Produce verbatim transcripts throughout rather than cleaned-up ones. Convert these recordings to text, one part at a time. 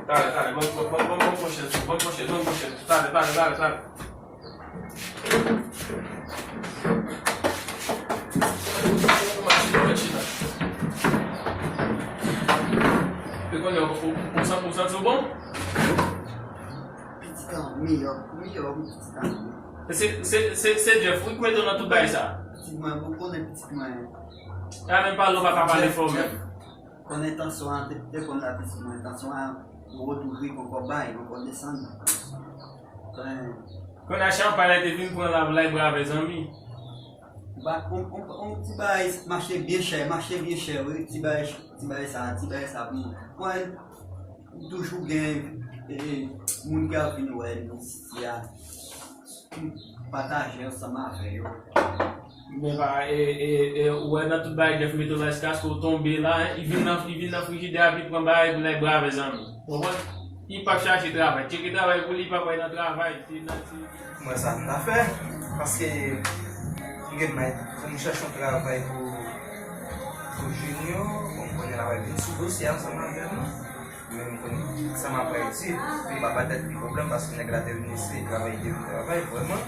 Talè, talè, ban m, ban m, ban m, ban m pran chèz, ban m pran chèz, ban m pran chèz. Talè, talè, talè, talè. Ou konnen, ou, ou, ou san-, ou santi w bon? Pitit an miyò, miyò, pitit an. Se, se, se, se Jeff, wi, ki mete w nan tout bagay sa. Pitit mwen, ou konnen pitit mwen. A, menm pale, ou pa ka pale fò menm. Konnen tansyon an te, te konn la pitit mwen, tansyon an yo retouche ankò bay, ankò desann. Konnen. Konnen chanpay la te vin pran la, la brave zanmi. Ba, on, on, on ti bagay mache byen chè, mache byen chè, wi, ti bagay, ti bagay sa, ti bagay sa pou mwen. Mwen, toujou gen, e, moun ki ap vin wè nou isi a. Pataje ansanm avè yo. Men pa, e, e, e, ou wè nan tout bagay Jeff mete w la jiskaske w tonbe la, en, li vin nan, li vin nan frijidè a, li pran bagay pou nèg brave zanmi. Ou konprann? Li p ap chache travay. Tcheke travay pou li, li p ap al nan travay. Se nan, se Mwen sa m ta fè, paske m gen may pou m chèche yon travay pou, pou Junior, bon, m konnen l ap vin sou dosye ansanm avè m. Men m konnen sa m ap pral di, pou m pa ba tèt li pwoblèm, paske nèg la te vin eseye travay, li te vin travay, vrèman.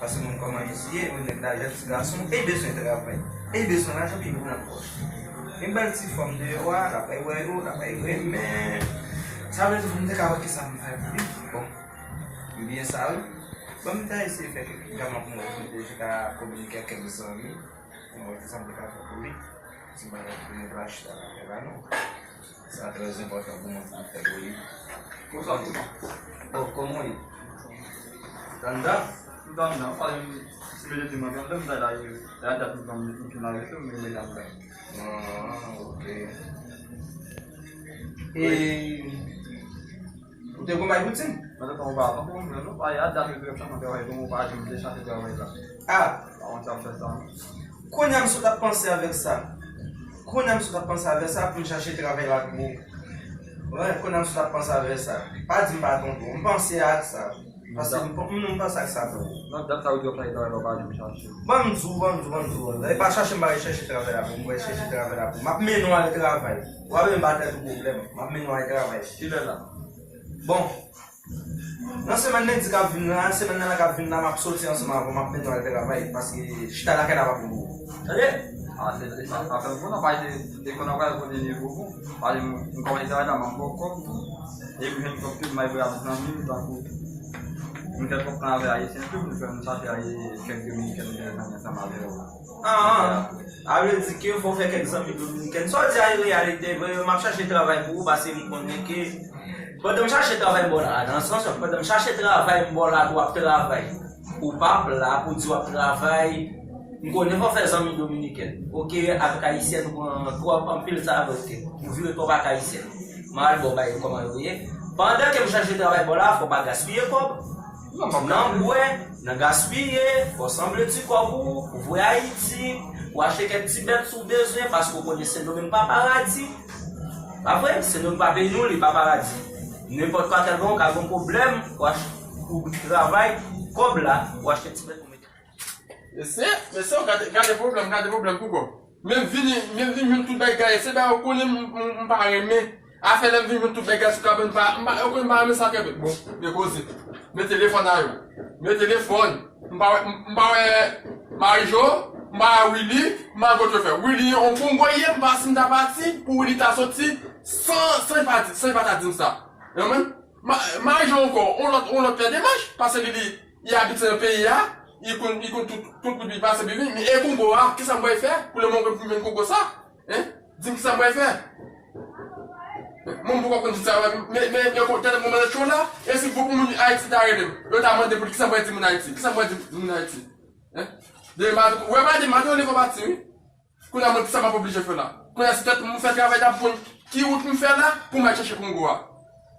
Paske moun kòman misye ye, moun nèg la jèn ti gason, e bezwen travay, e bezwen lajan pou l nan pòch. Gen bèl ti fanm deyò a, l ap wè yo, l ap renmen. Sa vle di, pou m te ka wè kisa m fè pou li. Bon, m byen sa wi. Bon, m ta eseye fè kèk jan pou mwen, pou m te chita kominike ak kèk zanmi. Mwen wè kisa m te ka fè pou li. Si m pa t ap vini pou l achte afè la non. Sa trè enpòtan pou mwen pou m fè pou li. Bonswa, kouman? Oh, kòman w ye? Tanda? M tanda, m pale m, si mete di mwen tanda, m ta la ye. La dat m tann m fin arete, m rele tanda. Ah, ok. E, Ou te gon bay boutin? Mwen te tonbe avan pou mwen, non, pa y a dat yo te ap chanman travay pou mwen, pa janm te chache travay la. Ah! Pa konn sa m fè sa, non. Kounye a m sot ap panse avèk sa. Kounye a m sot ap panse avèk sa pou m chache travay la pou ou. Wi, kounye a m sot ap panse avèk sa. Pa di m pa tonbe, m panse ak sa. Paske m, m, m panse ak sa tou. Nan dat sa ou di w ap chache travay la, ou pa janm chache. Ban m di w, ban m di w, ban m di w. E pa chache m pa chèche travay la pou ou, m pa chèche travay la pou ou. M ap mennen w al travay. Ou pa bezwen ba tèt ou pwoblèm. M ap mennen w al travay. Kilè la? Bon. Nan semèn lendi k ap vin la, semèn nan la k ap vin la, m ap soti ansanm avè w, m ap mennen w al travay, paske chita lakay la pa bon pou ou. Tande? A, se, se sa, sa fè m kontan, paske te konn ap pral kote nivo pou. Paske m, m kòmanse travay la, m ap fè kòb tou. Epi jwenn kòb tou, m al voye avèk zanmi m, tankou m fè kòb tan avèk Ayisyen tou, m fè m chache al kèk Dominikèn, m fè zanmi ansanm avè yo. Ah, ah. A vle di ke fò w fè kèk zanmi Dominikèn. Sa w di a e reyalite vre, m ap chache travay pou ou, paske m konnen ke Pandan m chache travay m ba w la, nan sans, pandan m chache travay m ba w la, w ap travay. Ou p ap la pou di w ap travay. M konnen fò w fè zanmi Dominikèn. Oke, avèk Ayisyèn ou pran twòp anpil sa avèk ou vire twòp ak Ayisyèn. M al ba w bagay kòman yo ye. Pandan ke m chache travay ba w la, fò w pa gaspiye kòb. Nan bwè, nan gaspiye, fò w sanble ti kòb ou, ou voye Ayiti, ou achte kèk ti bèt si w bezwen, paske w konnen Sendomeng pa paradi. Pa vre? Sendomeng pa peyi nou, li pa paradi. Nenpòt katèl bon, ka gen pwoblèm, ou ach-, ou travay, kòb la, ou achte ti bèt pou mete. Mesye, mesye, gade, gade pwoblèm, gade pwoblèm pou kò. Men vini, men vini jwenn tout bagay, se bagay ou konnen m, m, m pa renmen. Afè lè m vin jwenn tout bagay sou kabann pa, m pa, ou konnen m pa renmen sa kenbe. Bon, men koze. Men telefòn a yo. Men telefòn. M pa wè, m, m pa wè Marijo, m pa wè Willy, m pa wè kot yo fè. Willy, on Kongo ye, m pa si m ta pati, pou Willy ta soti, san, san li pa di, san li pa ta di m sa. Ou konprann? Ma-, Marijo ankò, on lòt, on lòt pè demach, paske li, li, li abite nan peyi a, li konn, li konn tout, tout kout li pase, li vini. Men e Kongo a, kisa m pral fè pou lè mwen pou jwenn Kongo sa? Hein? Di m kisa m pral fè? Mwen m poko konn di sa, men, men, men, men, tande mwen mande cho la, e si gwo pou moun Ayiti ta rele m, yo ta mande pou li kisa m pral di moun Ayiti, kisa m pral di moun Ayiti? Hein? De maten, ou wè maten, maten yo leve pati, wi. Kounye a mwen, kisa m ap oblije fè la? Kounye a se tèt mwen fè travay la pou ki wout m fè la pou m al chèche Kongo a.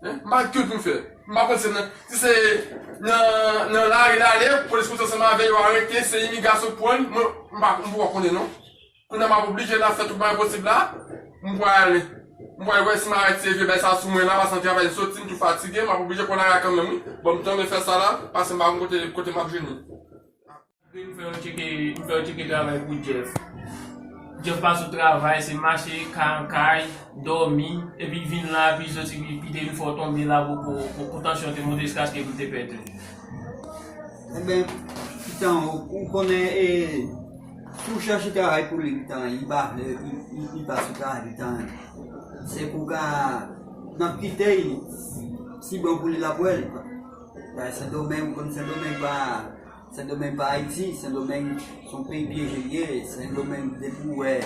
Hein? M pa gen wout m fè. M pa konn se nan, si se nan, nan lari l ale, polis koute ansanm avè yo arete, se imigrasyon pran l, mwen, m pa, m poko konnen non. Kounye a m ap oblije la fè tout bagay posib la, m pral ale. M pral wè si m arete vye bagay sa sou mwen la, paske m travay soti, m tou fatige, m ap oblije pran lari a kanmenm wi. Bon, m tonbe fè sa la, paske m pa konn kote, kote m ap jwenn li. M fè yon tcheke, m fè yon tcheke travay pou Jeff. Jeff pa sou travay, se mache kay an kay, dòmi, epi vin la, epi soti, epi te vin fè w tonbe la pou, pou, pou, pou tansyon te monte jiskaske pou l te pèdi. Ebyen, pitan, ou, ou konnen, e, si w chèche travay pou li, pitan, li pa vle, li, li, li pa sou travay, pitan. Se pou ka, n ap kite l, si bon pou li l ap wè l. Bay Sendomeng, ou konn Sendomeng pa, Sendomeng pa Ayiti, Sendomeng se yon peyi pyeje li ye, Sendomeng depi w wè,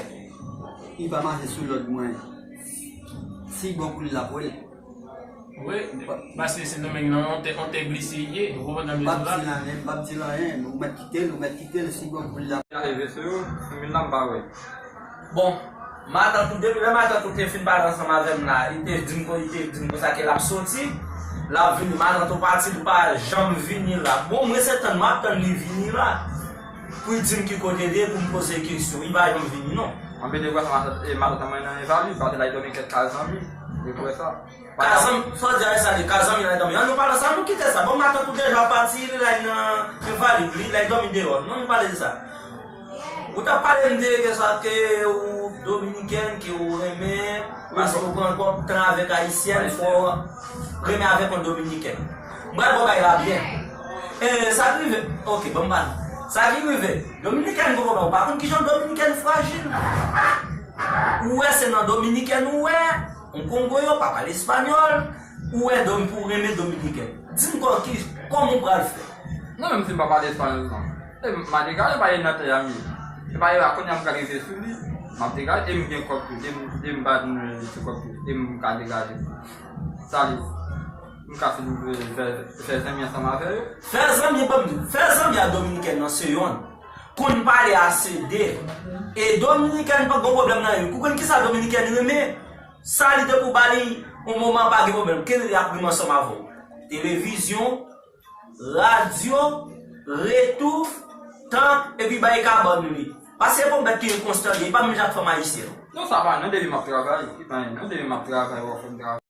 li pa mache sou lòd mwen. Si bon pou li l ap wè l. Wi, paske Sendomeng nan yon tè, yon tè glise li ye, ou konprann sa m vle di la? M p ap di l anyen, m p ap di l anyen, ou mèt kite l, ou mèt kite l, si bon pou li l ap. Gade vese yo, sou moun nan m pa wè. Bon, matant ou, depi lè matant ou te fin pale ansanm avè m la, li te di m kon, li te di m konsa ke l ap soti, l ap vini, matant ou pati, li pa janm vini la. Bon, mwen se tann, m ap tann li vini la. Pou l di m ki kote l ye, pou m poze kesyon, li pa janm vini non. Anben, de vwa sa, matant, e, matant mwen nan Envaliv, paske l al dòmi kèk kay zanmi, de vwa sa. Kay zanmi, sa w di a sa, li kay zanmi l al dòmi. An nou pale sa, nou kite sa. Bon, matant ou deja pati, li la nan Envaliv, li la dòmi deyò. Non, nou pale de sa. Ou t ap pale m de ke sa ke ou dominikèn, ke ou renmen, paske ou pran twòp tan avèk ayisyèn, fò w renmen avèk yon dominikèn. M pral ba w bagay la byen. E, sa k rive, ok, ban m pale. Sa ki rive, dominikèn gon pwoblèm, ou pa konn kijan dominikèn frajil. Ou wè se nan dominikèn ou wè, yon Kongo yo pa pale espanyòl, ou wè dòm pou renmen dominikèn. Di m kò ki, kòman ou pral fè? Non, menm si m pa pale espanyòl non. E m a degaje, pa ye nan tè a m ye. E pa ye a kounye a m ka rive sou li, m ap degaje, e m gen kòb tou, e m, e m pa jwenn ti kòb tou, e m ka degaje. Sa li, m ka fin fè, fè zanmi ansanm avè yo. Fè zanmi, ban m di w, fè zanmi ak dominikèn nan se yonn. Konn pale a se de. E dominikèn pa gon pwoblèm nan yo. Ou konn kisa dominikèn renmen? Sa li te pou ba li, yon moman pa gen pwoblèm. Kenbe li ap rim ansanm avè w. Televizyon, radyo, retouf, tank, epi bay kabann li. Paske bon bèt ki konstan li, li pa menm jan ak fanm ayisyèn. Non, sa pa, non, depi m ap travay, li pa, non, depi m ap travay, w ap fè m travay.